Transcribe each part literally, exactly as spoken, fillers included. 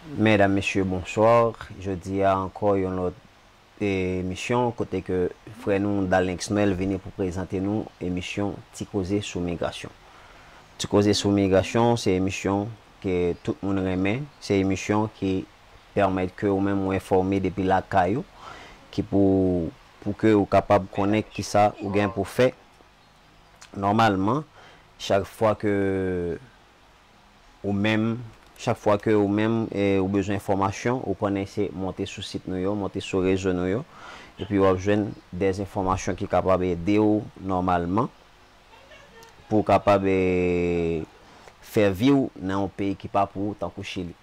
Medam, mesye, bonswa. Jodi a ankò yon lòt emisyon kote ke frè nou Dalnex Noël vini pou prezante nou emisyon Ti Koze sou Migrasyon. Ti Koze sou Migrasyon se emisyon ke tout moun renmen, se emisyon ki pèmèt ke ou menm ou enfòme depi lakay ou, ki pou, pou ke ou kapab konnen kisa ou gen pou fè nòmalman, chak fwa ke ou menm, chak fwa ke ou menm e, ou bezwen enfòmasyon, ou konnen se monte sou sit nou yo, monte sou rezo nou yo, epi w ap jwenn dè enfòmasyon ki kapab ede w nòmalman pou w kapab e, fè vi w nan yon peyi ki pa pou ou, tankou Chili.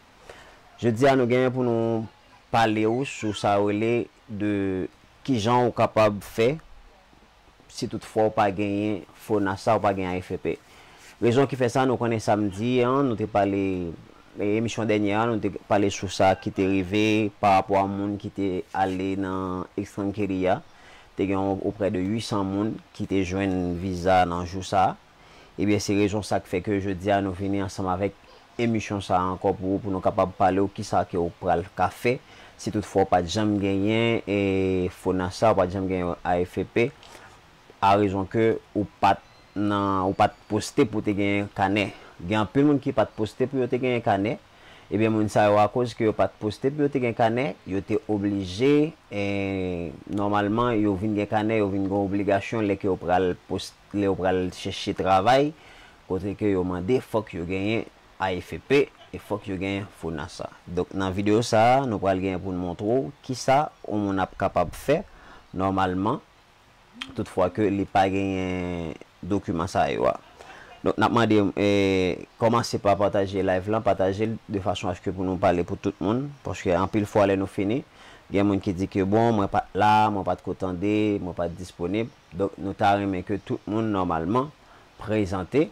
Jodi a, nou genyen pou nou pale w sou sa yo rele de kijan ou kapab fè si toutfwa ou pa genyen FONASA, ou pa genyen A F P. Rezon ki fè sa, nou konnen samdi an, nou te pale, e, emisyon dènyè an, nou te pale sou sa ki te rive pa rapò a moun ki te ale nan Extranquería. Te gen oprè de uit san moun ki te jwenn viza nan jou sa a. Ebyen, se rezon sa k fè ke jodi a nou vini ansanm avèk emisyon sa a ankò pou ou, pou nou kapab pale w kisa ke w pral ka fè si toutfwa w pa t janm genyen e, FONASA, w pa t janm genyen A F P, a rezon ke ou pa t nan, ou pa t poste pou w te genyen kanè. Gen anpil moun ki pa t poste pou yo te genyen kanè. Ebyen, moun sa yo, akoz ke yo pa t poste pou yo te gen kanè, yo te oblije, e, nòmalman, yo vin gen kanè, yo vin gen obligasyon lè ke yo pral post, lè yo pral chèche travay, kote ke yo mande fòk yo genyen A F P e fòk yo genyen FONASA. Donk, nan videyo sa a, nou pral genyen pou n montre w kisa yon moun ap kapab fè nòmalman, toutfwa ke li pa genyen dokiman sa yo a. Donk, n ap mande, e, kòmanse pa pataje live lan, pataje l de fason aske pou nou pale pou tout moun, paske anpil fwa lè nou fini, gen moun ki di ke, bon, mwen pa t la, mwen pa t ko tande, mwen pa t disponib. Donk, nou ta renmen ke tout moun nòmalman prezante,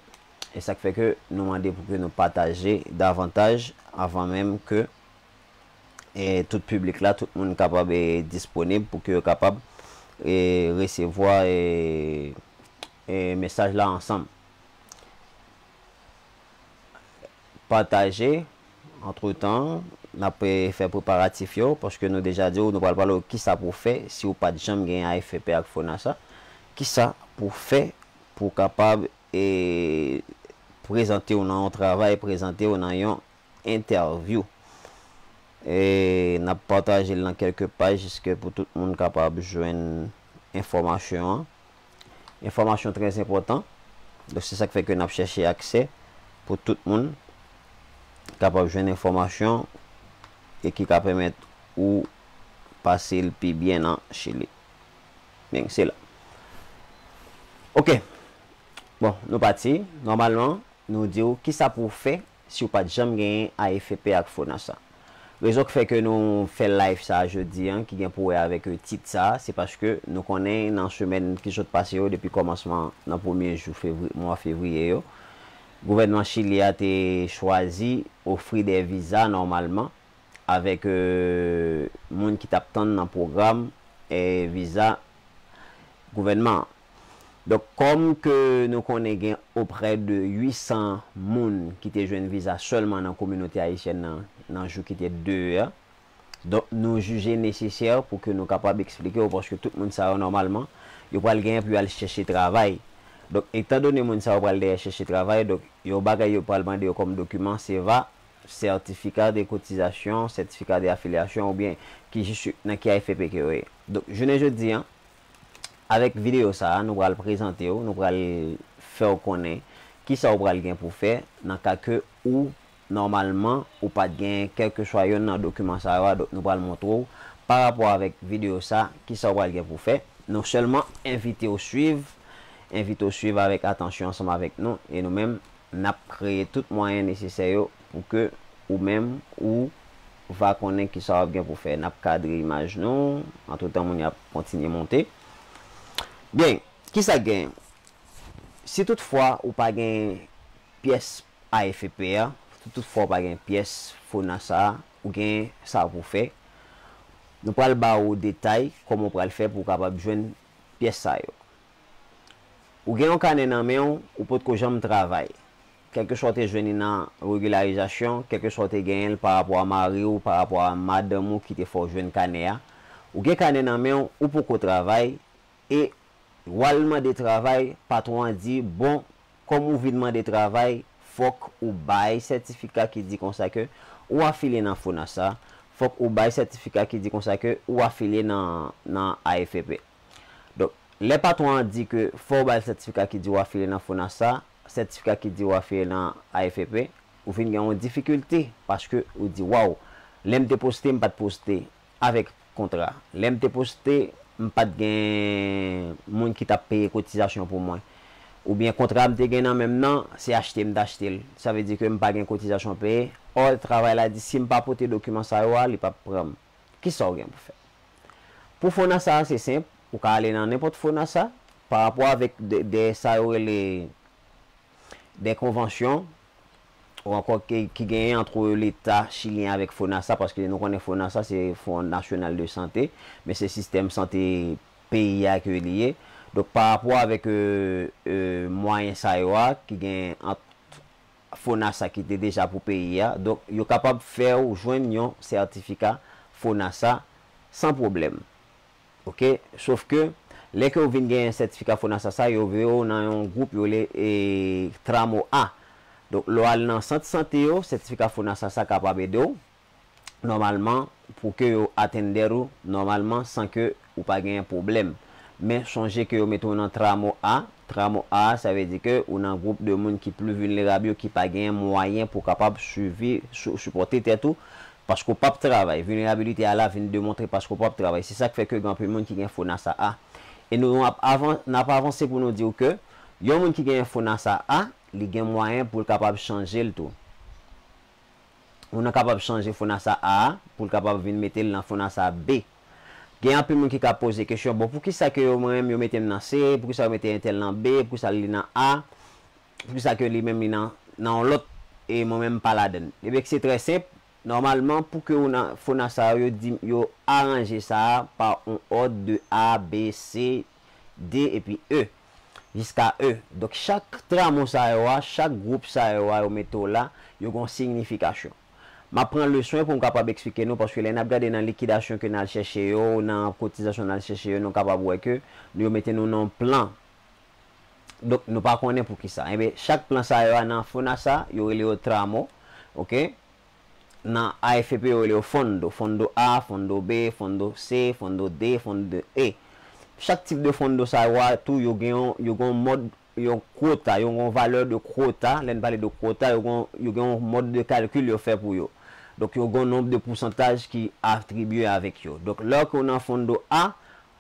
e sa k fè ke nou mande pou ke nou pataje davantaj avan menm ke e, tout piblik la, tout moun kapab e, disponib pou ke yo kapab e, resevwa e, e, mesaj la ansanm. Pataje, antretan, n ap e, fè preparatif yo, paske nou deja di w, nou pral pale w kisa pou w fè si w pa t janm gen A F P ak FONASA. Kisa pou w fè pou w kapab e, prezante w nan yon travay, prezante w nan yon entèvyou. E n ap pataje l nan kèlke paj jiske pou tout moun kapab jwenn enfòmasyon an. Enfòmasyon trè enpòtan. Donk, se sa k fè ke n ap chèche aksè pou tout moun kapab jwenn enfòmasyon e ki ka pèmèt ou pase l pi byen nan Chili. Men, se la. Oke. Bon, nou pati. Nòmalman, nou di w kisa pou w fè si w pa t janm genyen A F P ak FONASA. Rezon k fè ke nou fè live sa a jodi a, ki gen pou wè avèk, e, tit sa a, se paske nou konnen nan semèn ki sot pase yo, depi kòmansman nan premye jou fevri-, mwa fevriye yo, gouvènman Chili a te chwazi ofri de viza nòmalman avèk, e, moun ki t ap tann nan pwogram, e, viza gouvènman an. Donk, kòm ke nou konnen gen oprè de uit san moun ki te jwenn viza sèlman nan kominote ayisyèn nan, nan jou ki te de a, donk, nou jije nesesè pou ke nou kapab eksplike w, paske tout moun sa yo, nòmalman, yo pral genyen pou y al chèche travay. Donk, etandone moun sa yo pral dèyè chèche travay, donk, yon bagay yo pral mande yo kòm dokiman, se va sètifika de kotizasyon, sètifika de afilyasyon, oubyen ki jis nan ki A F P ke yo ye. Donk, jounen jodi a, avèk videyo sa a, nou pral prezante w, nou pral fè w konnen kisa w pral gen pou fè nan ka ke ou, nòmalman, ou pa t gen kèlkeswa yonn nan dokiman sa yo a. Donk, nou pral montre w, pa rapò avèk videyo sa, kisa w pral gen pou fè. Nou sèlman envite w swiv, envite w swiv avèk atansyon ansanm avèk nou, e nou menm, n ap kreye tout mwayen nesesè yo pou ke ou menm, ou va konnen kisa w ap gen pou fè. N ap kadre imaj nou, antretan moun yo ap kontinye monte. Byen, kisa k genyen? Si toutfwa ou pa gen pyès A F P a, si toutfwa ou pa gen pyès FONASA a, ou gen sa pou fè. Nou pral ba ou detay kòman ou pral fè pou w kapab jwenn pyès sa yo. Ou gen yon kanè nan men w, ou potko janm travay. kèlkeswa w te jwenn li nan regilarizasyon, kèlkeswa w te genyen l pa rapò a mari w, pa rapò a madanm ou ki te fè w jwenn kanè a, ou gen kanè nan men w, ou poko travay, e w al mande travay, patwon an di, bon, kòm ou vin mande travay, fòk ou bay sètifika ki di konsa ke ou afilye nan FONASA, fòk ou bay sètifika ki di konsa ke ou afilye nan, nan A F P. Donk, lè patwon an di ke fò w ba l sètifika ki di w afilye nan FONASA, sètifika ki di w afilye nan A F P, ou vin gen yon difikilte paske ou di, waw, lè m te poste, m pa t poste avèk kontra. Lè m te poste, m pa t gen moun ki t ap peye kotizasyon pou mwen. Oubyen kontra m te gen nan men m nan, se achte m t achte l. Sa vle di ke m pa gen kotizasyon peye. Ò, travay la di si m pa pote dokiman sa yo a, li p ap pran m. Kisa w gen pou fè? Pou FONASA a, se senp, ou ka ale nan nenpòt FONASA, pa rapò avèk de, de sa yo rele de konvansyon, ou ankò ki, ki genyen ant Leta chilyen avèk FONASA, paske nou konnen FONASA se Fonds National de Santé, men se sistèm sante peyi a ke li ye. Donk, pa rapò avèk, euh, euh, mwayen sa yo a ki gen ant FONASA ki te deja pou peyi a, donk, yo kapab fè w jwenn yon sètifika FONASA san pwoblèm. Oke? Sof ke, lè ke w vin gen sètifika FONASA sa, yo voye w nan yon gwoup yo rele, e, Tramo A. Donk, lè w al nan sant sante yo, sètifika FONASA sa kapab ede w, nòmalman, pou ke yo atender ou, nòmalman, san ke ou pa genyen pwoblèm. Men sonje ke yo mete w nan Tramo A. Tramo A, sa vle di ke ou nan gwoup de moun ki pli vilnerab yo, ki pa genyen mwayen pou kapab swivi, sou, sipòte tèt ou, paske w p ap travay. Vilnerabilite a la vin demontre paske w p ap travay. Se sa k fè ke gen anpil moun ki gen FONASA A. E nou ap avan-, n ap avanse pou nou di w ke yon moun ki gen FONASA A, li gen mwayen pou l kapab chanje l tou. Moun nan kapab chanje FONASA A a pou l kapab vin mete l nan FONASA B. Gen anpil moun ki ka poze kesyon, bon, poukisa ke yo, mwen menm, yo mete m nan C, poukisa yo mete entèl nan B, poukisa li nan A, poukisa ke li menm li nan, nan yon lòt, e mwen menm m pa ladann? Ebyen, se trè senp. Nòmalman, pou ke ou nan FONASA yo, yo di, yo aranje sa a pa yon òd de A, B, C, D epi E, jiska E. Donk, chak Tramo sa yo a, chak gwoup sa yo a, yo mete w la, yo gen yon siynifikasyon. M ap pran le swen pou m kapab eksplike nou, paske lè n ap gade nan likidasyon ke n al chèche yo, nan kotizasyon n al chèche yo, nou kapab wè ke yo mete nou nan yon plan. Donk, nou pa konnen poukisa. Enben, chak plan sa yo a nan FONASA, yo rele yo Tramo, oke? Nan A F P, yo rele yo Fondo, Fondo A, Fondo B, Fondo C, Fondo D, Fondo E. Chak tip de fondo sa yo a tou, yo gen yon, yo gen yon mòd, yon kwota, yo gen yon valè de kwota. Lè n pale de kwota, yo gen, yo gen yon mòd de kalkil yo fè pou yo. Donk, yo gen yon nonb de pousantaj ki atribye avèk yo. Donk, lè ke w nan Fondo A,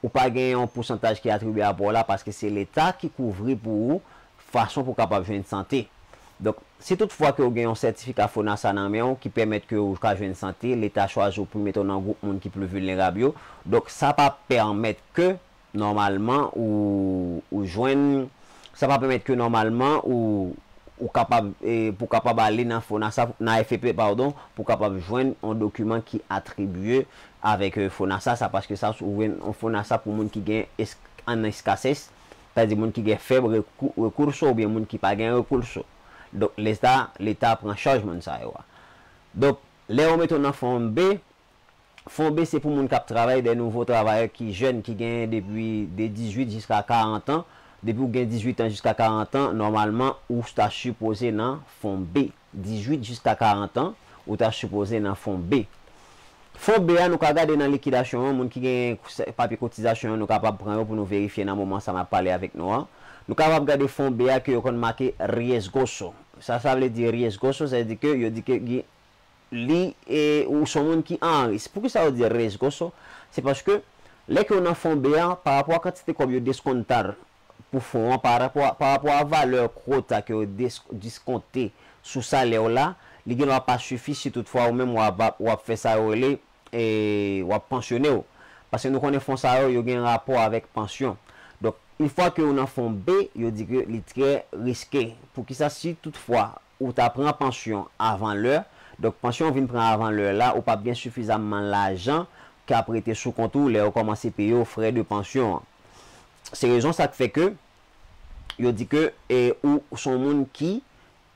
ou pa gen yon pousantaj ki atribye a pa w la, paske se Leta ki kouvri pou ou fason pou w kapab jwenn sante. Donk, si toutfwa ke w gen yon sètifika FONASA nan men w ki pèmèt ke w ka jwenn sante, Leta chwazi w pou l mete w nan gwoup moun ki pli vilnerab yo. Donk, sa pa pèmèt ke, nòmalman, ou, ou jwenn, sa pa pèmèt ke, nòmalman, ou, ou kapab, e, pou kapab ale nan FONASA, nan A F P, padon, pou kapab jwenn yon dokiman ki atribye avèk, e, FONASA sa, paske sa, ou jwenn yon FONASA pou moun ki gen es-, an eskasès, sa vle di moun ki gen fèb rekou-, rekours oubyen moun ki pa gen rekours. Donk, Leta, Leta pran chaj moun sa yo a. Donk, lè yo mete w nan Fon B, Fon B se pou moun k ap travay, de nouvo travayè ki jèn, ki genyen depi de dizuit jiska karant an. Depi w gen dizuit an jiska karant an, nòmalman, ou ta sipoze nan Fon B. Dizuit jiska karant an, ou ta sipoze nan Fon B. Fon B a, nou ka gade nan likidasyon an, moun ki gen papye kotizasyon an, nou kapab pran yo pou nou verifye nan moman sa m ap pale avèk nou an. Nou kapab gade Fon B a ke yo konn make riesgoso. Sa, sa vle di riesgoso, sa vle di ke yo di ke gen, li, e, ou se yon moun ki an risk. Poukisa yo di riesgoso? Se paske lè ke w nan Fon B a, pa rapò a kantite kòb yo deskontar pou fon an, pa rapò a, pa rapò a valè kwota ke yo dis-, diskonte sou salè w la, li gendwa pa sifi si toutfwa ou menm w ap, w ap fè sa yo rele, e, w ap pansyone w. Paske nou konnen fon sa yo, yo gen rapò avèk pansyon. Donk, yon fwa ke ou nan Fon B, yo di ke li trè riske. Poukisa? Si toutfwa ou ta pran pansyon avan lè, donk pansyon w vin pran avan lè la, ou p ap gen sifizamman lajan k ap rete sou kont ou lè yo kòmanse peye w frè de pansyon an. Se rezon sa k fè ke yo di ke, e, ou se yon moun ki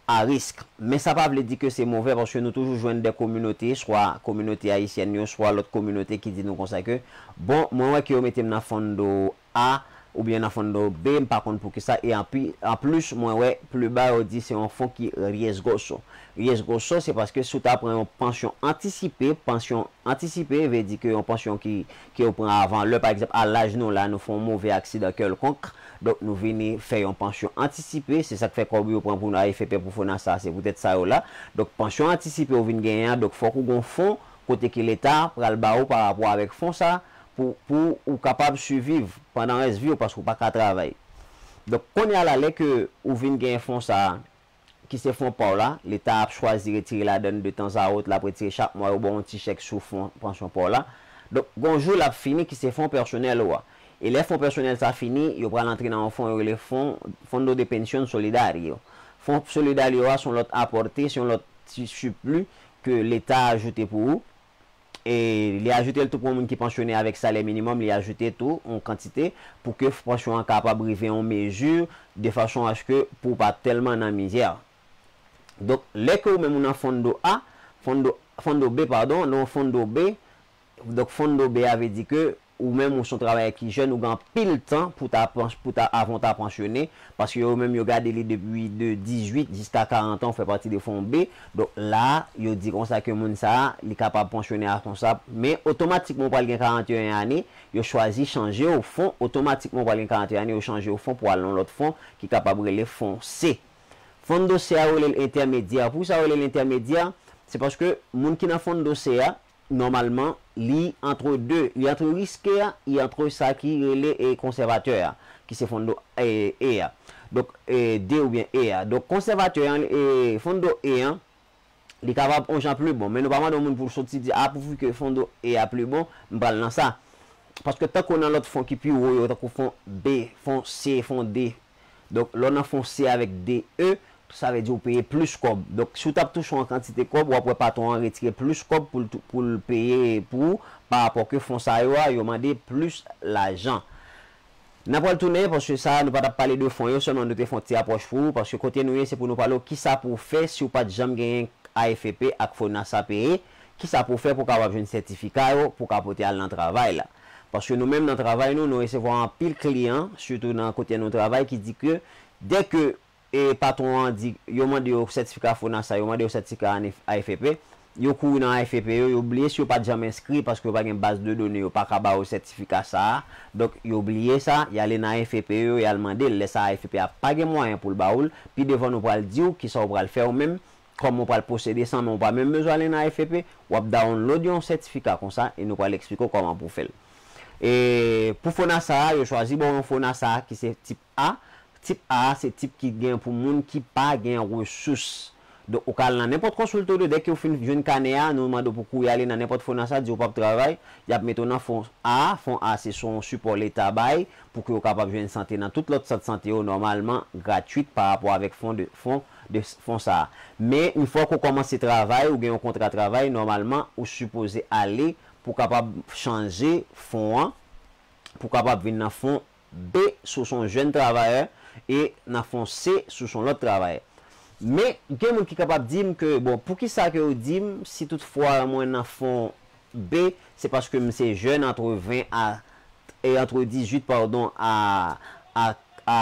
a risk. Men sa pa vle di ke se movè, paske nou toujou jwenn de kominote, swa kominote ayisyèn yo, swa lòt kominote ki di nou konsa ke, bon, mwen wè ke yo mete m nan fondo A oubyen nan fondo B, m pa konn poukisa, e anpi, anplis, mwen wè pli ba yo di se yon fon ki riesgoso. Riesgoso, se paske si w ta pran yon pansyon antisipe, pansyon antisipe vle di ke yon pansyon ki, ke yo pran avan lè, pa egzanp, a laj nou la, nou fè yon move aksidan kèlkonk, donk nou vini fè yon pansyon antisipe, se sa k fè kòb yo pran pou nou A F P pou Fonasa, se poutèt sa yo la. Donk pansyon antisipe ou vin genyen an, donk fòk ou gon fon kote ke Leta pral ba ou pa rapò avèk fon sa, pou, pou ou kapab siviv pandan rès vi w, paske ou pa ka travay. Donk kounye a la, lè ke ou vin genyen fon sa, ki se fon pa w la, Leta ap chwazi retire ladann de tanzawòt, l ap retire chak mwa, yo ba w yon ti chèk sou fon pansyon pa w la. Donk gon jou l ap fini, ki se fon pèsonèl ou a. E lè fon pèsonèl sa fini, yo pral antre nan yon fon yo rele fon, Fondo de Pensión Solidario. Fon solidaryo a se yon lòt apòte, se yon lòt ti sipli ke Leta ajoute pou ou. E li ajoute l tou pou yon moun ki pansyone avèk salè minimòm, li ajoute tou yon kantite pou ke pansyon an kapab rive yon mezi de fason aske pou w pa tèlman nan mizè. Donk, lè ke ou menm ou nan fondo A, fondo, fondo B, padon, nan fondo B, donk fondo B a vle di ke ou menm ou se yon travayè ki jèn, ou gen anpil tan pou ta, pou ta, avan w ta pansyone, paske yo menm yo gade li depi de dizuit jiska karant an, ou fè pati de fon B. Donk la, yo di konsa ke moun sa a, li kapab pansyone a konsa, men otomatikman ou pral gen karanteyen ane, yo chwazi chanje w fon, otomatikman ou pral gen karanteyen ane, yo chanje w fon pou al nan lòt fon ki kapab rele fon C. Fondo C a yo rele l entèmedyè. Poukisa yo rele l entèmedyè? Se paske moun ki nan fondo C a, nòmalman, li antre de, li antre riske a, li antre sa ki rele e konsèvatè a, ki se fondo e, e a. Donk, e, D oubyen E a. Donk, konsèvatè an, e, fondo E an, li kapab on jan pli bon. Men nou pa mande yon moun pou l soti di, a, pouvi ke fondo E a pli bon, m pral nan sa. Paske tankou nan lòt fon ki pi wo yo, tankou fon B, fon C, fon D. Donk, lè w nan fon C avèk D E, sa vle di ou peye plis kòb. Donk, si w t ap touche yon kantite kòb, w ap wè patwon an retire plis kòb pou l tou, pou l peye pou ou, pa rapò ke fon sa yo a, yo mande plis lajan. N ap pral tounen, paske sa, nou pa t ap pale de fon yo, sèlman nou te fè yon ti apwòch pou ou, paske kote nou ye, se pou nou pale w kisa pou w fè si w pa t janm genyen A F P ak Fonasa peye, kisa pou w fè pou w kapab jwenn sètifika yo, pou w ka pote al nan travay la. Paske nou menm nan travay nou, nou resevwa anpil kliyan, sitou nan kote nou travay, ki di ke dè ke e patwon an di, yo mande yo sètifika Fonasa, yo mande yo sètifika A F P, yo kouri nan A F P yo, yo bliye si yo pa t janm enskri paske yo pa gen baz de done, yo pa ka ba yo sètifika sa a. Donk, yo bliye sa, y ale nan A F P yo, y al mande l. Lè sa A F P a pa gen mwayen pou l ba ou l, pi devan nou pral di w kisa w pral fè ou menm, kòman w pral pwosede sa, men w pa menm bezwen ale nan A F P, w ap download yon sètifika konsa e nou pral eksplike w kòman pou w fè l. E pou Fonasa a, yo chwazi ba w yon Fonasa ki se tip A. Tip A a se tip ki gen pou moun ki pa gen resous. Donk, ou ka al nan nenpòt konsilto de, dèke ou fin jwenn kanè a, nou mande w pou kouri ale nan nenpòt Fonasa, di w p ap travay, y ap mete w nan fon A. Fon A se yon sipò Leta bay pou ke w kapab jwenn sante nan tout lòt sant sante yo nòmalman, gratwit pa rapò avèk fon de, fon de, fon sa a. Men, yon fwa ke w kòmanse travay, ou gen yon kontra travay, nòmalman, ou sipoze ale pou w kapab chanje fon an, pou w kapab vin nan fon B si w se yon jèn travayè e nan fon C si w se yon lòt travayè. Men, gen moun ki kapab di m ke, bon, poukisa ke yo di m, si toutfwa mwen nan fon B, se paske m se jèn antre ven a, e antre dizuit, padon, a, a, a,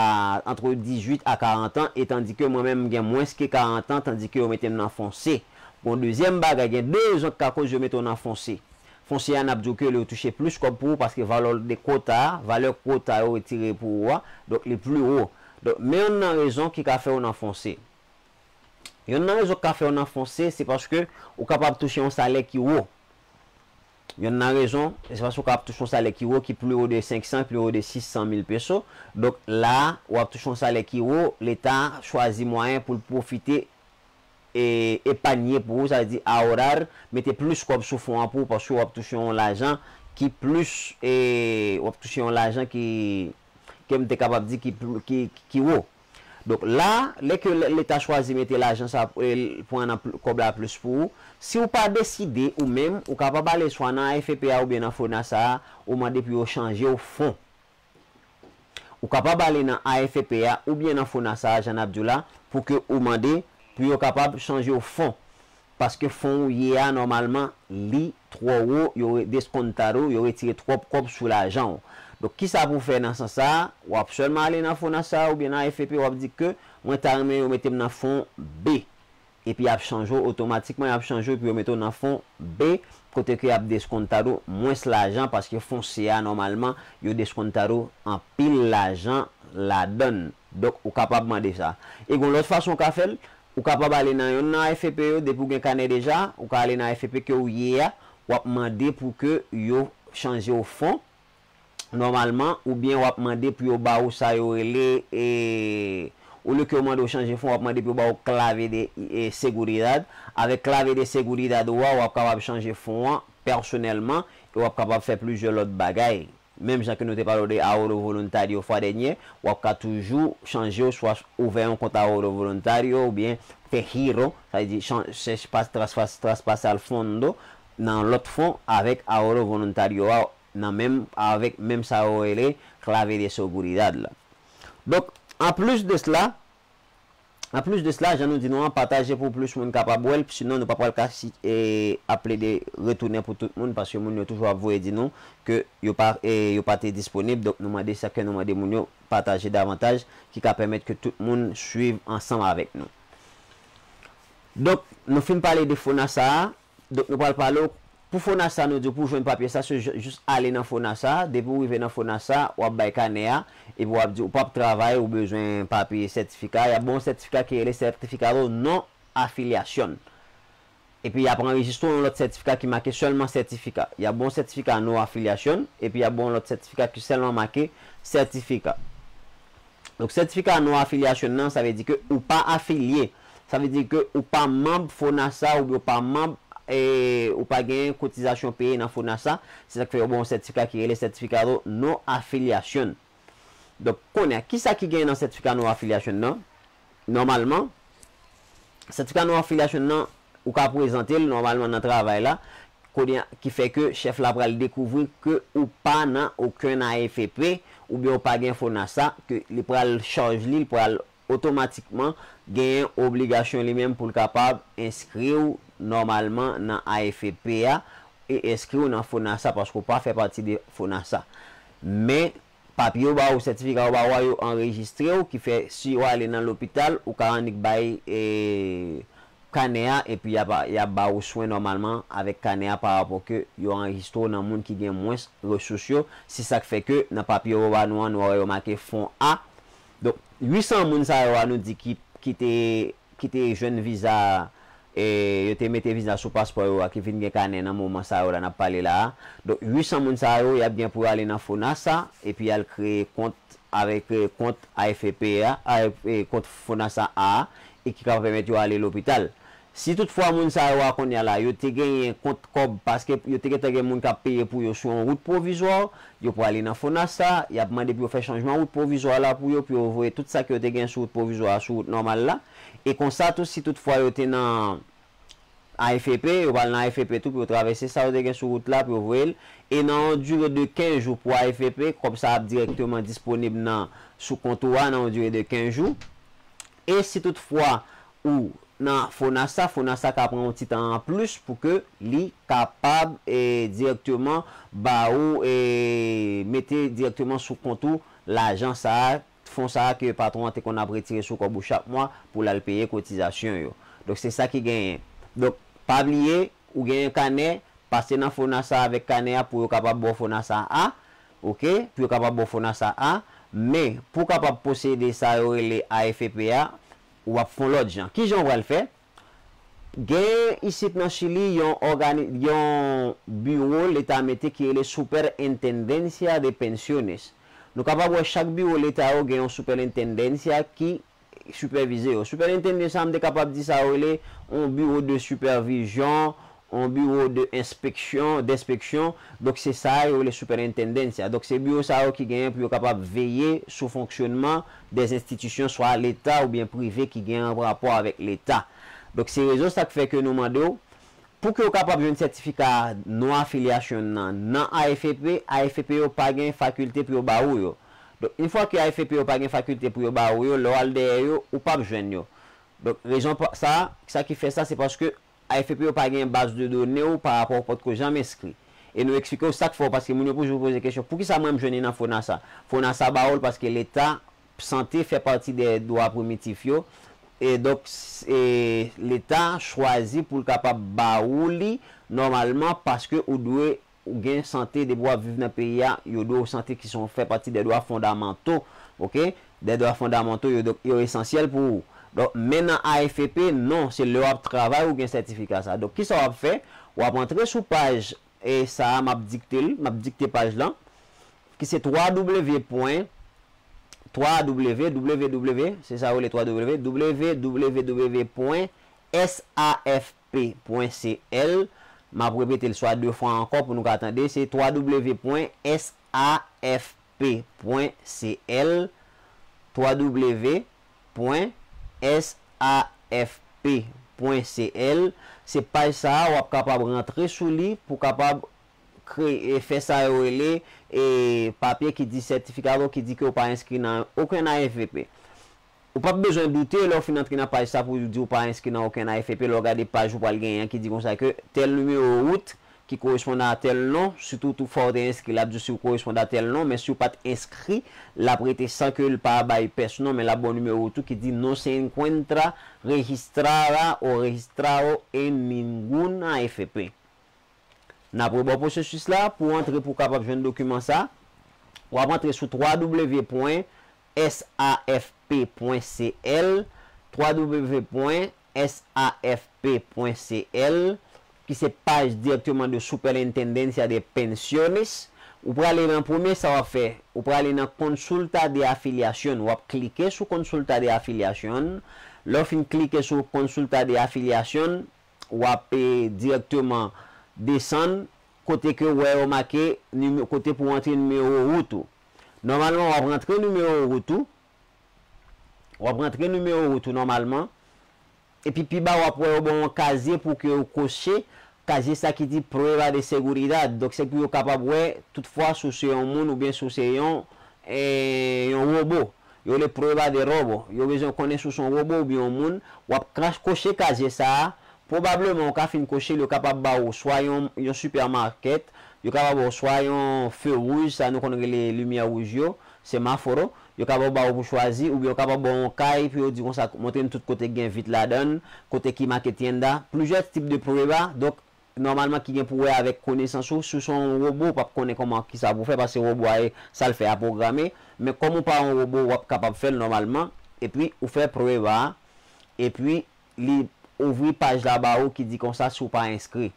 antre dizuit a karant an, e tandike mwen menm m gen mwens ke karant an, tandike yo mete m nan fon C. Bon, dezyèm bagay, gen de rezon ki ka koz yo mete w nan fon C. Fon C a, n ap di w ke yo touche plis kòb pou ou paske valè de kwota a, valè kwota yo retire pou ou a, donk li pli wo. Donk, men youn nan rezon ki ka fè w nan fon C. Youn nan rezon k ka fè w nan fon C, se paske ou kapab touche yon salè ki wo. Youn nan rezon, se paske ou kapab touche yon salè ki wo, ki pli wo de senk san, pli wo de sis san mil peso. Donk, la a, w ap touche yon salè ki wo, Leta chwazi mwayen pou l pwofite e, epanye pou ou, sa vle di ahorrar, mete plis kòb sou fon an pou ou, paske w ap touche yon lajan ki plis, e, w ap touche yon lajan ki, ke m te kapab di ki pl-, ki, ki wo. Donk la, lè ke lè, Leta chwazi mete lajan sa, e, pran nan pl-, kòb la plis pou ou, si w pa deside ou menm, ou kapab ale swa nan A F P a oubyen nan Fonasa a, ou mande pou yo chanje w fon. Ou kapab ale nan A F P a oubyen nan Fonasa a, jan n ap di w la, pou ke ou mande pou yo kapab chanje w fon. Paske fon ou ye a, nòmalman, li twò wo, yo re- deskontad ou, yo retire twòp kòb sou lajan w. Donk, kisa pou w fè nan sans sa a? W ap sèlman ale nan FONASA oubyen nan A F P, w ap di ke mwen ta renmen yo mete m nan fon B. Epi y ap chanje w otomatikman, y ap chanje w epi yo mete w nan fon B, kote ke y ap deskontad ou mwens lajan, paske fon C a, nòmalman, yo deskontad ou anpil lajan ladan l. Donk, ou kapab mande sa. E gen yon lòt fason w ka fè l, ou kapab ale nan yonn nan A F P yo, depi w gen kanè deja, ou ka ale nan A F P ke w ye a, w ap mande pou ke yo chanje w fon, nòmalman, oubyen w ap mande pou yo ba ou sa yo rele, e, olye ke yo mande w chanje fon, w ap mande pou yo ba ou clave de, e, seguridad. Avèk clave de seguridad ou a, w ap kapab chanje fon an pèsonèlman, e w ap kapab fè plizyè lòt bagay. Menm jan ke nou te pale w de Ahorro Voluntario fwa dènye, w ap ka toujou chanje w, swa ouvè yon kont Ahorro Voluntario, oubyen fè giro, sa vle di chan- chèche pas- traspas- traspase al fondo nan lòt fon avèk Ahorro Voluntario a, nan menm, avèk menm sa yo rele clave de seguridad la. Donk, anplis de sela, anplis de sela, jan nou di nou an, pataje pou plis moun kapab wè l, sinon nou pa pral ka si, e, ap plede retounen pou tout moun, paske moun yo toujou ap voye di nou ke yo pa, e, yo pa te disponib, donk nou mande sa ke nou mande moun yo pataje davantaj, ki ka pèmèt ke tout moun swiv ansanm avèk nou. Donk, nou fin pale de FONASA a, donk nou pral pale w, pou FONASA, nou di w pou w jwenn papye sa, se ju- jis ale nan FONASA, depi w rive nan FONASA, w ap bay kanè a, epi w ap di w p ap travay, ou bezwen papye sètifika, y ap ba w yon sètifika ki rele certificado no afiliación. Epi y ap anrejistre w yon lòt sètifika ki make sèlman sètifika. Y ap ba w yon sètifika no afiliación, epi y ap ba w yon lòt sètifika ki sèlman make sètifika. Donk, sètifika no afiliación nan, sa vle di ke ou pa afilye. Sa vle di ke ou pa manb FONASA oubyen ou pa manb, e, ou pa gen kotizasyon peye nan FONASA. Se sa k fè yo ba w yon sètifika ki rele certificado no afiliación. Donk, kounye a, kisa ki genyen nan sètifika no afiliación nan? Nòmalman, sètifika no afiliación nan, ou ka prezante l nòmalman nan travay la, kounye a, ki fè ke chèf la pral dekouvri ke ou pa nan okenn A F P, oubyen ou pa gen FONASA, ke li pral chaj li, li pral otomatikman genyen obligasyon li menm pou l kapab enskri w nòmalman nan A F P a e enskri w nan FONASA, paske w pa fè pati de FONASA. Men, papye yo ba ou, sètifika yo ba ou a, yo anrejistre w, ki fè si w ale nan lopital, ou ka annik bay, e, kanè a, epi y ap, y ap ba ou swen nòmalman avèk kanè a, pa rapò ke yo anrejistre w nan moun ki gen mwens resous yo. Se sa k fè ke nan papye yo ba nou an, nou wè yo make fon A. Donk, uit san moun sa yo a, nou di ki, ki te, ki te jwenn viza, e, yo te mete viza sou paspò yo a, ki vin gen kanè nan moman sa yo la n ap pale la a. Donk, uit san moun sa yo, y ap gen pou yo ale nan FONASA, epi y al kreye kont avèk, e, kont A F P a, a, e, kont FONASA a, e ki ka pèmèt yo ale lopital. Si toutfwa moun sa yo a kounye a la, yo te genyen kont kòb, paske yo te gentan gen moun k ap peye pou yo sou yon wout pwovizwa, yo prale nan FONASA, y ap mande pou yo fè chanjman wout pwovizwa la pou yo, pou yo voye tout sa ke yo te gen sou wout pwovizwa a sou wout nòmal la. E konsa tou, si toutfwa yo te nan A F P, yo pral nan A F P tou pou yo travèse sa yo te gen sou wout la, pou yo voye l. E nan yon dire de kenz jou pou A F P, kòb sa ap dirèkteman disponib nan, sou kont ou a nan yon dire de kenz jou. E si toutfwa ou nan FONASA, FONASA ka pran yon ti tan anplis pou ke li kapab, e, dirèkteman ba ou, e, mete dirèkteman sou kont ou lajan sa a, fon sa a ke patwon an te konn ap retire sou kòb ou chak mwa pou l al peye kotizasyon yo. Donk, se sa ki genyen. Donk, pa bliye, ou genyen kanè, pase nan FONASA avèk kanè a pou yo kapab ba w FONASA a, oke, pou yo kapab ba w FONASA a, men pou w kapab posede sa yo rele A F P a, w ap fè yon lòt jan. Ki jan w pral fè? Gen isit nan Chili yon ògani-, yon biwo Leta mete ki rele Superintendencia de Pensiones. Nou kapab wè chak biwo Leta yo gen yon superintendencia ki sipèvize yo. Superintendencia, m te kapab di sa yo rele yon biwo de sipèvizyon, yon biwo de enspeksyon, denspeksyon. Donk, se sa yo rele superintendencia. Donk, se biwo sa yo ki genyen pou yo kapab veye sou fonksyonman de enstitisyon, swa Leta oubyen prive ki gen rapò avèk Leta. Donk, se rezon sa k fè ke nou mande w, pou ke w kapab jwenn sètifika non afilyasyon nan, nan A F P, A F P yo pa gen fakilte pou yo ba ou yo. Donk, yon fwa ke A F P yo pa gen fakilte pou yo ba ou yo, lè w al dèyè yo, ou p ap jwenn yo. Donk, rezon pa- sa, sa ki fè sa, se paske A F P yo pa gen baz de done w pa rapò w potko janm enskri. E nou eksplike w sa k fè w, paske moun yo toujou poze kesyon, poukisa mwen m jwenn li nan FONASA? FONASA ba w l paske Leta sante fè pati de dwa primitif yo. E donk, s- e Leta chwazi pou l kapab ba ou li nòmalman paske ou dwe ou gen sante depi w ap viv nan peyi a, yo dwe w sante ki se yon fè pati de dwa fondamanto, oke? De dwa fondamanto, yo, donk, yo esansyèl pou ou. Donk, men nan A F P, non, se lè w ap travay ou gen sètifika sa. Donk, kisa w ap fè? W ap antre sou paj e sa a, m ap dikte l, m ap dikte paj lan, ki se www pwen, www, www, se sa yo rele www, www pwen S A F P pwen C L. M ap repete l swa de fwa ankò pou nou ka tande. Se www pwen S A F P pwen C L, www pwen S A F P pwen C L. Se paj sa a, w ap kapab rantre sou li pou kapab kreye, fè sa yo rele e papye ki di sètifika ki di ke w pa enskri nan okenn A F V P. Ou p ap bezwen doute lè w fin antre nan paj sa pou di w pa enskri nan okenn A F V P, lè w gade paj ou pral genyen an ki di konsa ke tèl nimewo wout ki koresponn a tèl non, sitou tou fò w te enskri, l ap di w si w koresponn a tèl non, men si w pa t enskri, l ap rete san ke l pa bay pès non, men l ap ba w nimewo wout ou ki di no se encuentra registrada o registrado en ningún A F P. N ap rebò pwosesis la pou w antre pou w kapab jwenn dokiman sa. W ap antre sou www pwen S A F P pwen C L, www pwen S A F P pwen C L, ki se paj direkteman de Superintendencia de Pensiones. Ou prale nan premye sa w ap fè, ou prale nan Consulta de Afiliación, w ap klike sou Consulta de Afiliación. Lè w fin klike sou Consulta de Afiliación, w ap e, direkteman desann kote ke w wè yo make nime- kote pou w antre nimewo wout ou. Nòmalman, w ap rantre nimewo wout ou. W ap rantre nimewo wout ou nòmalman. Epi pi ba, w ap wè yo ba w yon kazye pou ke w koche. Kazye sa ki di prueba de seguridad. Donk, se pou yo kapab wè, toutfwa, si w se yon moun oubyen si w se yon, e, yon wobo. Yo rele prueba de robo. Yo bezwen konnen si w se yon wobo oubyen yon moun. W ap ka- koche kazye sa a. Pwobableman, w ka fin koche l, yo kapab ba w swa yon, yon sipèmakèt, yo kapab ba w swa yon fe wouj, sa nou konn rele limyè wouj yo, semaforo, yo kapab ba w pou chwazi, oubyen yo kapab ba w yon kay, pou yo di konsa, montre n tout kote ki gen vit ladan l, kote ki make tienda, plizyè tip de prueba, donk, nòmalman ki gen pou wè avèk konesans ou, si w se yon wobo, ou p ap konnen kòman, kisa pou w fè, paske wobo a, e, sa l fè a pwograme, men kòm ou pa yon wobo, w ap kapab fè l nòmalman, epi ou fè prueba a, epi li ouvri paj la ba ou ki di konsa si w pa enskri.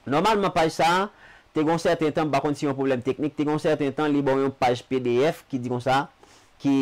Nòmalman, paj sa a, te gon sèten tan, m pa konn si yon pwoblèm teknik, te gon sèten tan, li ba w yon paj P D F ki di konsa, ki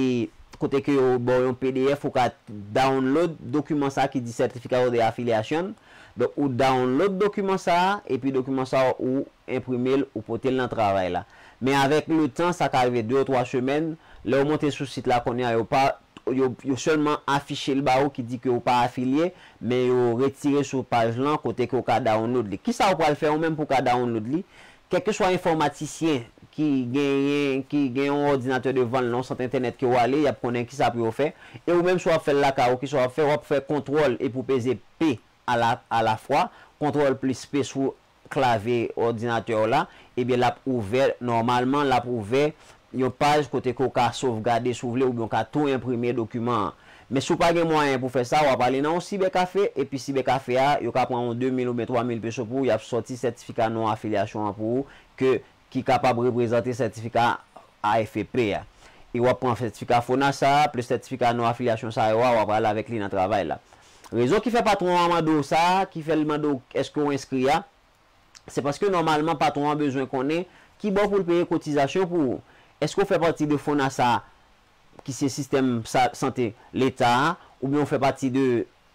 kote ke yo ba w yon P D F, ou ka download dokiman sa a ki di certificado de afiliación. Donk, ou download dokiman sa a, epi dokiman sa a, ou enprime l, ou pote l nan travay la. Men avèk letan, sa ka rive de ou twa semèn, lè w monte sou sit la kounye a, yo pa, yo, yo sèlman afiche l ba ou ki di ke ou pa afilye, men yo retire sou paj lan kote ke w ka download li. Kisa w pral fè ou menm pou w ka download li? Kèlkeswa enfòmatisyen ki genyen, ki gen yon òdinatè devan l nan yon sant entènèt ke w ale, y ap konnen kisa pou yo fè. E ou menm si w ap fè l lakay ou, kisa w ap fè? W ap fè kontwòl epi w peze P a la, a la fwa, kontwòl plis P sou klavye òdinatè w la, ebyen l ap ouvè, nòmalman l ap ouvè yon paj kote ke w ka sovgade si w vle oubyen w ka tou enprime dokiman an. Men si w pa gen mwayen pou fè sa, w ap ale nan yon sibèkafe, epi sibèkafe a, yo ka pran yon de mil oubyen twa mil peso pou ou, y ap sòti sètifika non afilyasyon an pou ou, ke, ki kapab reprezante sètifika A F P a. E w ap pran sètifika FONASA a, plis sètifika non afilyasyon sa yo a, w ap ale avèk li nan travay la. Rezon ki fè patwon an mande w sa a, ki fè l mande w èske w enskri a, se paske nòmalman patwon an bezwen konnen ki bò pou l peye kotizasyon pou ou. Èske w fè pati de FONASA, ki se sistèm sa- sante leta a, oubyen w fè pati de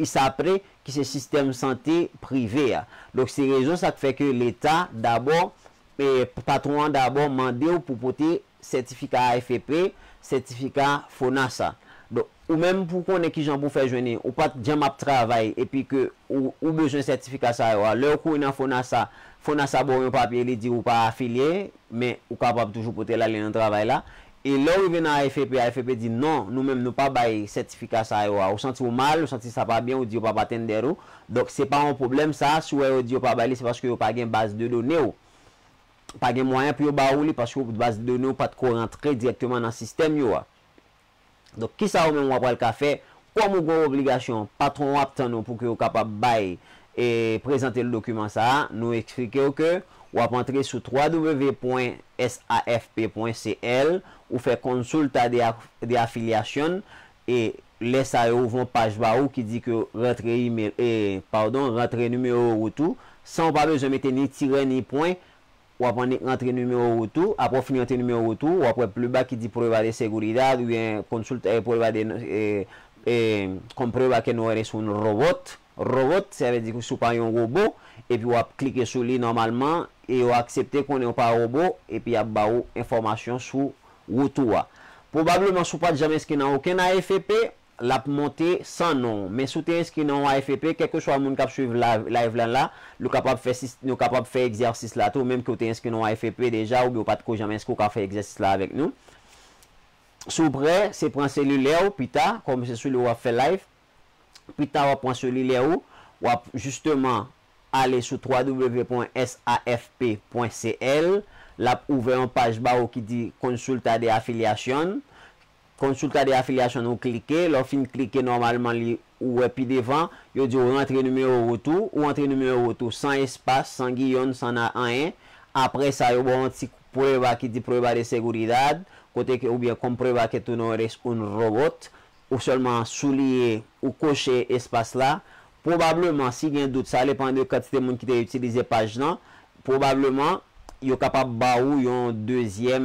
ISAPRE, ki se sistèm sante prive a. Donk, se rezon sa k fè ke leta dabò, e, patwon an dabò mande w pou pote sètifika A F P, sètifika FONASA. Donk, ou menm pou konnen kijan pou fè jwenn li, ou pa t janm ap travay epi ke ou, ou bezwen sètifika sa yo a. Lè w kouri nan FONASA, FONASA ba w yon papye, li di ou pa afilye, men ou kapab toujou pote l ale nan travay la. E lè w rive nan A F P, A F P di non, nou menm nou pa bay sètifika sa yo a. Ou santi w mal, ou santi sa pa byen, ou di yo p ap atendè w. Donk se pa yon pwoblèm sa, si w wè yo di yo pa bay li, se paske yo pa gen baz de done w. Pa gen mwayen pou yo ba ou li paske baz de done w pa t ko rantre dirèkteman nan sistèm yo a. Donk kisa ou menm w ap pral ka fè? Kòm ou gen yon obligasyon, patwon w ap tann ou pou ke w kapab bay e prezante l dokiman sa a, nou eksplike w ke w ap antre sou w w w pwen S A F P pwen C L, ou fè consulta de, af- de afiliación, e lè sa yo ouvè yon paj ba ou ki di ke rantre email, e, padon, rantre nimewo wout ou, san w pa bezwen mete ni tirè ni pwen, w ap annik rantre nimewo wout ou, apre w fin rantre nimewo wout ou, w ap wè pi ba ki di prueba de seguridad oubyen consulta, e, prueba de, e, e, comprueba que no eres un robot. Robot, sa vle di ke si w pa yon wobo, epi w ap klike sou li nòmalman, e yo aksepte konnen w pa wobo, epi y ap ba ou enfòmasyon sou wout ou a. Pwobableman, si w pa t janm enskri nan okenn A F P, l ap monte san non w. Men si w te enskri nan yon A F P, kèlkeswa moun k ap swiv live, live la, la, nou kapab fè, sis- nou kapab fè egzèsis la tou, menm ke w te enskri nan yon A F P deja, oubyen w pa t ko janm enskri, w ka fè egzèsis la avèk nou. Si w prè, se pran selilè w, pita, kòm se sou li w ap fè live, pita w ap pran selilè ou, w ap jisteman ale sou w w w pwen S A F P pwen C L, l ap ouvè yon paj ba ou ki di Consulta de Afiliación. Consulta de Afiliación ou klike, lè w fin klike nòmalman li ou wè pi devan, yo di w rantre nimewo wout ou, ou rantre nimewo wout ou san espas, san giyòn, san na- anyen. Apre sa, yo ba w yon ti prueba ki di prueba de seguridad, kote ke oubyen comprueba que tú no eres un robot, ou sèlman souliye, ou koche espas la. Pwobableman, si gen dout, sa depann de kantite moun ki te itilize paj lan, pwobableman, yo kapab ba ou yon dezyèm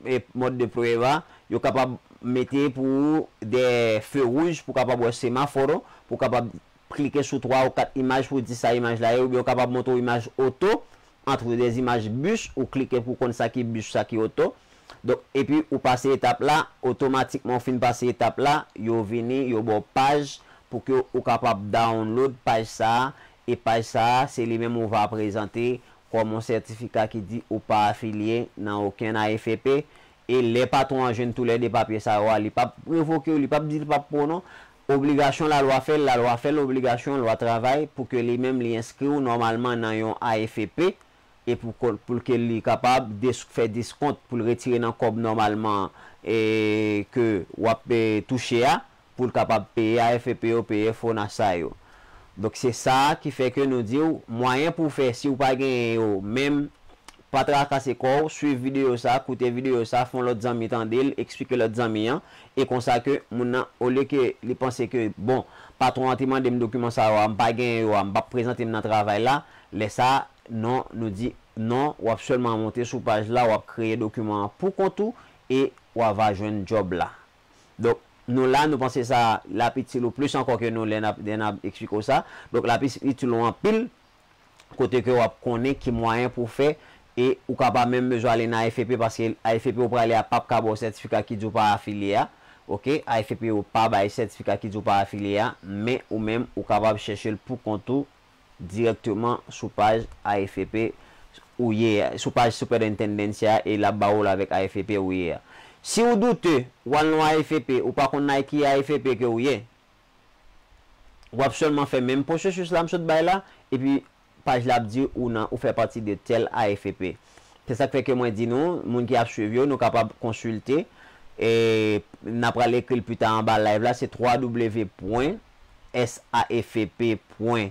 e, mòd de prueba, yo kapab mete pou ou de fe wouj, pou w kapab wè semaforo, pou w kapab klike sou twa ou kat imaj pou w di sa imaj la ye, oubyen yo kapab montre w imaj oto, entre des images bus, ou klike pou w konn sa ki bus, sa ki oto. Donk, epi ou pase etap la, otomatikman ou fin pase etap la, yo vini, yo ba w paj pou ke ou kapab download paj sa a, e paj sa a, se li menm ou va prezante kòm yon sètifika ki di ou pa afilye nan okenn A F P, e lè patwon an jwenn toulède papye sa yo a, li p ap revoke w, li p ap di li p ap pran w non. Obligasyon lalwa fè l, lalwa fè l obligasyon, lwa travay, pou ke li menm li enskri w nòmalman nan yon A F P, e pou, pou ke li kapab des- fè deskont, pou l retire nan kòb nòmalman e ke w ap e, touche a, pou l kapab peye A F P yo, peye FONASA yo. Donk se sa ki fè ke nou di w, mwayen pou w fè, si w pa genyen yo menm, pa trakase kò w, swiv videyo sa, koute videyo sa, fè yon lòt zanmi tande l, eksplike lòt zanmi an, e konsa ke moun nan, olye ke li panse ke, bon, patwon an te mande m dokiman sa yo a, m pa genyen yo a, m p ap prezante m nan travay la, lè sa a, non, nou di non, w ap sèlman monte sou paj la, w ap kreye dokiman an pou kont ou, e w a va jwenn djòb la. Donk, nou la, nou panse sa l ap itil ou plis ankò ke nou lè n ap, lè n ap eksplike w sa. Donk, l ap is- itil ou anpil, kote ke w ap konnen ki mwayen pou w fè, e ou ka pa menm bezwen ale nan A F P, paske A F P ou prale a p ap ka ba w sètifika ki di w pa afilye a. Oke, A F P ou pa bay sètifika ki di w pa afilye a, men ou menm, ou kapab chèche l pou kont ou dirèkteman sou paj A F P ou ye a, sou paj Superintendencia e l ap ba ou l avèk A F P ou ye a. Si w doute, w al nan A F P, ou pa konn nan ki A F P ke w ye, w ap sèlman fè menm pwosesis la m sot bay la, epi paj la ap di ou nan, ou fè pati de tèl A F P. Se sa k fè ke mwen di nou, moun ki ap swiv yo, nou kapab konsilte, e n ap pral ekri l pita anba live la, se w w w pwen S A F P pwen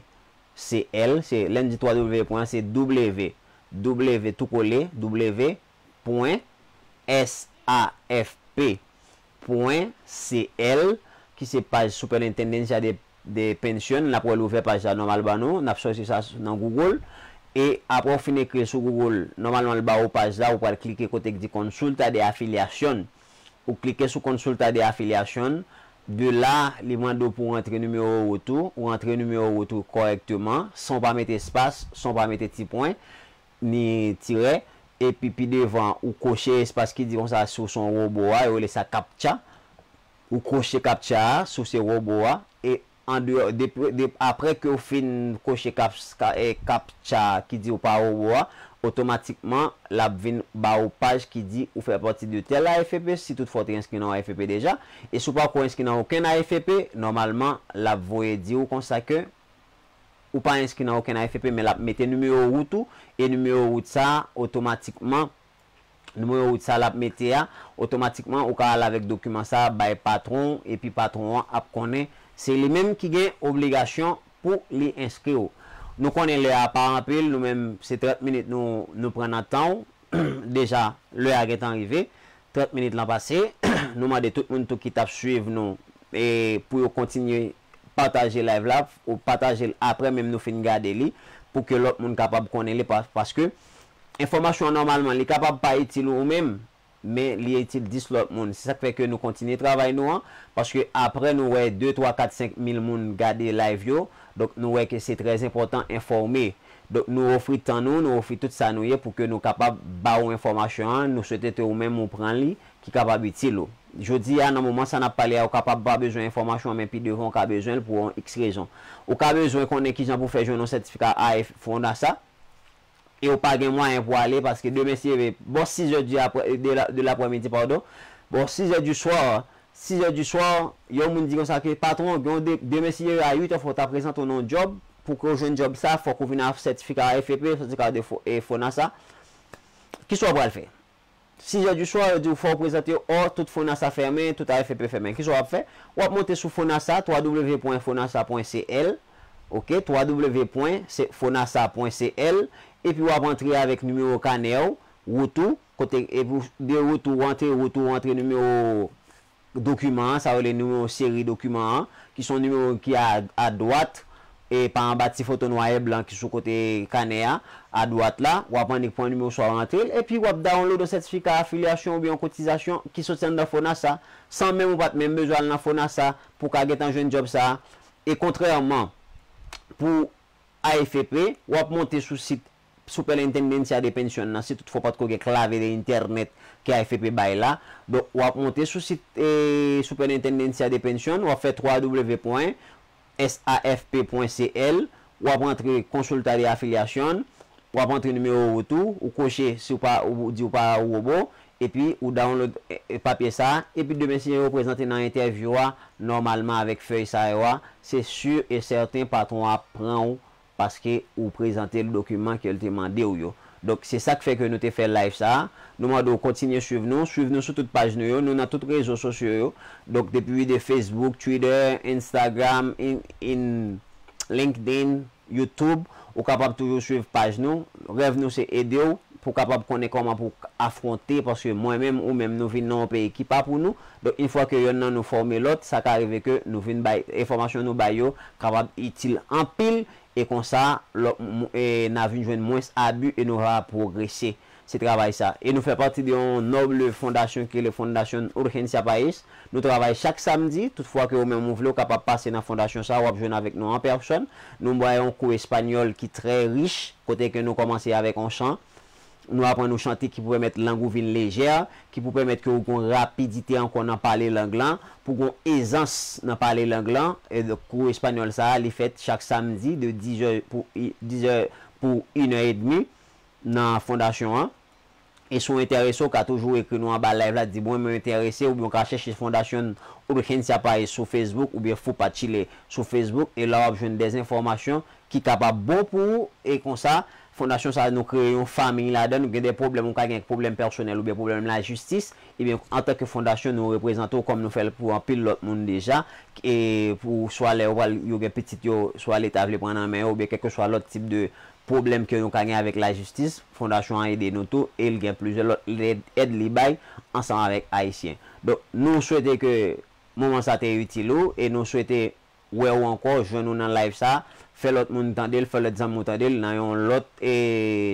C L, se, lè n di w w w pwen, se W, W tou kole, W pwen S A F P pwen C L, ki se paj Superintendencia de, de Pension. N ap wè l ouvè paj la nòmal ban nou, n ap sòti sa nan Google. E apre w fin ekri sou Google, nòmalman l ba ou paj la, ou pral klike kote k di Consulta de Afiliación. Ou klike sou Consulta de Afiliación. De la, li mande w pou w rantre nimewo wout ou, ou rantre nimewo wout ou kòrèkteman, san w pa mete espas, san w pa mete ti pwen, ni tirè, epi pi devan, ou koche espas ki di konsa si w se yon wobo a, yo rele sa captcha. Ou koche captcha a, si w se wobo a, e andeyò, de, de, apre ke w fin koche kap, ka, eh, kaptcha ki di w pa wobo a, otomatikman, l ap vin ba ou paj ki di ou fè pati de tèl A F P, si toutfwa w te enskri nan yon A F P deja. E si w pako enskri nan okenn A F P, nòmalman, l ap voye di w konsa ke ou pa enskri nan okenn A F P, men l ap mete nimewo wout ou, e nimewo wout sa a, otomatikman, nimewo wout sa l ap mete a, otomatikman, ou ka al avèk dokiman sa a, bay patwon, epi patwon an ap konnen se li menm ki gen obligasyon pou li enskri w. Nou konnen lè a pa anpil, nou menm se trant minit nou, nou pran nan tan w. Deja, lè a gentan rive. Trant minit lan pase. Nou mande tout moun tou ki t ap swiv nou e pou yo kontinye pataje live la, ou pataje l apre menm nou fin gade li, pou ke lòt moun kapab konnen li, pa, paske enfòmasyon an nòmalman, li kapab pa itil ou menm, men li itil dis lòt moun. Se sa k fè ke nou kontinye travay nou an, paske apre nou wè de, twa, kat, senk mil moun gade live yo, donk nou wè ke se trè enpòtan enfòme. Donk nou ofri tan nou, nou ofri tout sa nou ye pou ke nou kapab ba ou enfòmasyon an, nou swete ke ou menm ou pran li, ki kapab itil ou. Jodi a, nan moman sa n ap pale a, ou kapab pa bezwen enfòmasyon an, men pi devan ou ka bezwen l pou yon X rezon. Ou ka bezwen konnen kijan pou fè jwenn yon sètifika A F Fonasa, e ou pa gen mwayen pou ale, paske demen si Dye vle, bò sizè di apre, de la, de laprèmidi, padon, bò sizè di swa, sizè di swa, yon moun di konsa ke, "Patwon, gen yon de, demen si Dye vle a uit è, fò w ta prezante w nan yon djòb, pou ke w jwenn djòb sa, fòk ou vin ak sètifika A F P, sètifika de Fo-, e Fonasa." Kisa w pral fè? Sizè di swa, yo di w fò w prezante w, ò, tout Fonasa fèmen, tout A F P fèmen. Kisa w ap fè? W ap monte sou Fonasa, w w w pwen fonasa pwen c l, oke, w w w pwen fonasa pwen c l, epi w ap antre avèk nimewo kanè w, wout ou, kote, epi w, de wout ou, w antre wout ou, w antre nimewo dokiman an, sa yo rele nimewo seri dokiman an, ki se yon nimewo ki a, adwat, e pa anba ti foto nwa e blan ki sou kote kanè a, adwat la, w ap annik pran nimewo sa w rantre l, epi w ap download yon sètifika afilyasyon oubyen yon kotizasyon ki soti anndan Fonasa, san menm ou pa t menm bezwen al nan Fonasa pou w ka gentan jwenn djòb sa a. E kontrèman pou A F P, w ap monte sou sit Superintendencia de Pensión nan, si toutfwa w pa t ko gen klave de entènèt ke A F P bay la. Donk, w ap monte sou sit, e, Superintendencia de Pensión, w ap fè w w w pwen S A F P pwen C L, w ap rantre Consulta de Afiliación, w ap rantre nimewo wout ou, ou koche si w pa, ou di w pa wobo, epi ou download, e, e, papye sa a, epi demen si yo prezante nan entèvyou a, nòmalman avèk fèy sa yo a, se si e sèten patwon an ap pran w paske ou prezante l dokiman ke l te mande w yo. Donk, se sa k fè ke nou te fè live sa a. Nou mande w kontinye swiv nou, swiv nou sou tout paj nou yo, nou nan tout rezo sosyo yo. Donk, depi de Facebook, Twitter, Instagram, in, in, LinkedIn, YouTube, ou kapab toujou swiv paj nou. Rèv nou se ede w pou w kapab konnen kòman pou w afwonte, paske mwen menm, ou menm, nou vin nan yon peyi ki pa pou nou. Donk, yon fwa ke yonn nan nou fòme lòt, sa ka rive ke nou vin bay, enfòmasyon nou bay yo kapab itil anpil, e konsa, lòt, m, e n a vin jwenn mwens abi e nou va pwogrese. Se travay sa. E nou fè pati de yon noble fondasyon ki rele Fondasyon Urgencia País. Nou travay chak samdi. Toutfwa ke ou menm ou vle, ou kapab pase nan fondasyon sa, w ap jwenn avèk nou an pèsòn. Nou bay yon kou espanyòl ki trè rich, kote ke nou kòmanse avèk yon chan. Nou aprann ou chante ki pou pèmèt lang ou vin lejè, ki pou pèmèt ke ou gon rapidite ankò nan pale lang lan, pou gon ezans nan pale lang lan. E donk, kou espanyòl sa a, li fèt chak samdi de dizè pou, dizè pou inè edmi nan fondasyon an. E si w enterese, w ka toujou ekri nou anba live la, di, "Mwen, mwen enterese," oubyen w ka chèche Fondasyon Urgencia País sou Facebook oubyen Fupa Chile sou Facebook, e la w ap jwenn dèz enfòmasyon ki kapab bon pou ou, e konsa, fondasyon sa a, nou kreye yon fanmi ladan, nou gen de pwoblèm, ou ka gen pwoblèm pèsonèl oubyen pwoblèm lajistis, ebyen, antanke fondasyon, nou reprezante w kòm nou fè l pou anpil lòt moun deja, e pou swa lè yo pral, yo gen pitit yo, swa Leta vle pran nan men yo, oubyen kèlkeswa lòt tip de pwoblèm ke nou ka gen avèk lajistis, fondasyon an ede nou tou, e l gen plizyè lòt èd, èd li bay ansanm avèk Ayisyen. Donk, nou swete ke moman sa te itil ou, e nou swete wè w ankò, jwenn ou nan live sa, fè lòt moun tande l, fè lòt zanmi w tande l nan yon lòt, e,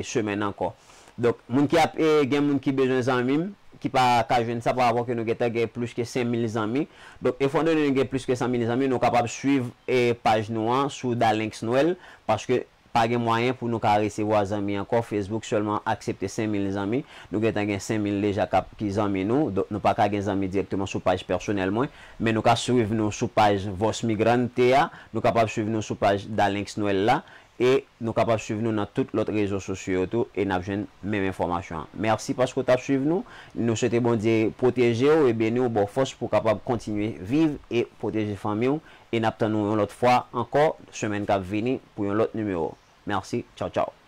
semèn ankò. Donk, moun ki ap, e, gen moun ki bezwen zanmi m, ki pa ka jwenn sa, pa rapò ke nou gentan gen plis ke senk mil zanmi. Donk, etandone nou gen plis ke senk mil zanmi, nou kapab swiv, e, paj nou an sou Dalenx Nwèl, paske Pa gen mwayen pou nou ka resevwa zanmi ankò. Facebook sèlman aksepte senk mil zanmi. Nou gentan gen senk mil deja k ap, ki zanmi nou. Donk, nou pa ka gen zanmi dirèkteman sou paj pèsonèl mwen. Men nou ka swiv nou sou paj Voz Migrante a. Nou kapab swiv nou sou paj Dalenx Noël la. E nou kapab swiv nou nan tout lòt rezo sosyo yo tou. E n ap jwenn menm enfòmasyon an. Mèsi paske w t ap swiv nou. Nou swete Bondye pwoteje w e beni w, ba w fòs pou w kapab kontinye viv e pwoteje fanmi w. E n ap tann nou yon lòt fwa ankò, semèn k ap vini, pou yon lòt nimewo. Mèsi. Tchaw, tchaw.